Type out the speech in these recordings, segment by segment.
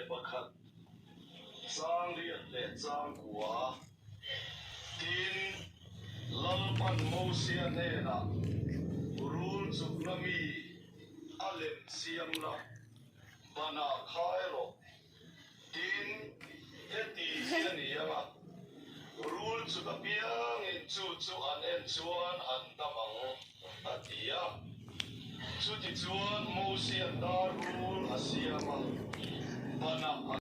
pakhat, chang riat leh chang kua. Tin, Lalpan Mosia hnenah, Rul chukna mi a lem siam la, banah khai rawh. Tin, heti hi a ni ang a, rul chuk apiangin chu chu an en chuan an dam ang, a ti a. Chutichuan Mosia'n dar rul a siam a, banah a.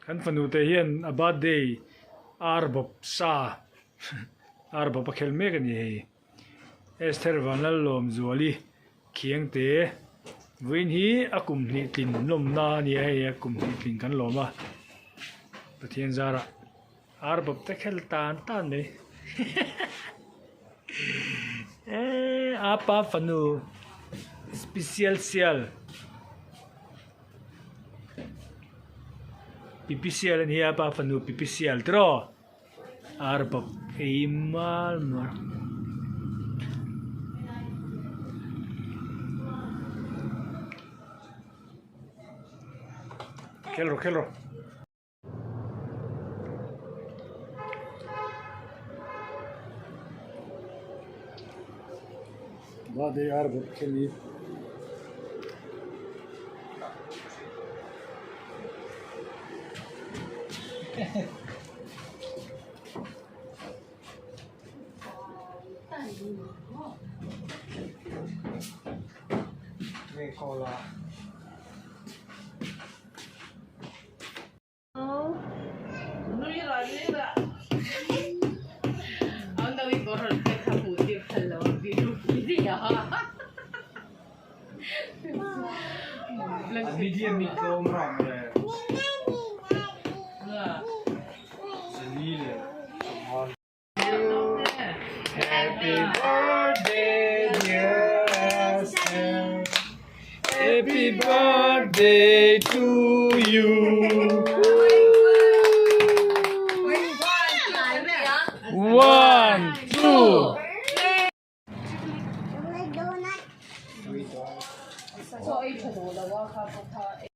Kan fanu te hian a birthday ar bawp sa ar bawp a khel mek a ni hei. Esther Vanlallawmzuali Khiangte vawiin hi a kum hnih tlin lawmna a ni a hei a kum hnih tlin kan lawm a Pathian zarah ar bawp te khel tan tan mai eee apa fanu special sial pipi sial a ni a apa fanu pipi sial tiraw. Ar bawp ei mual mual. Khel rawh khel rawh. Birthday ar bawp khel hi. Happy birthday dear Esther Happy birthday to you One.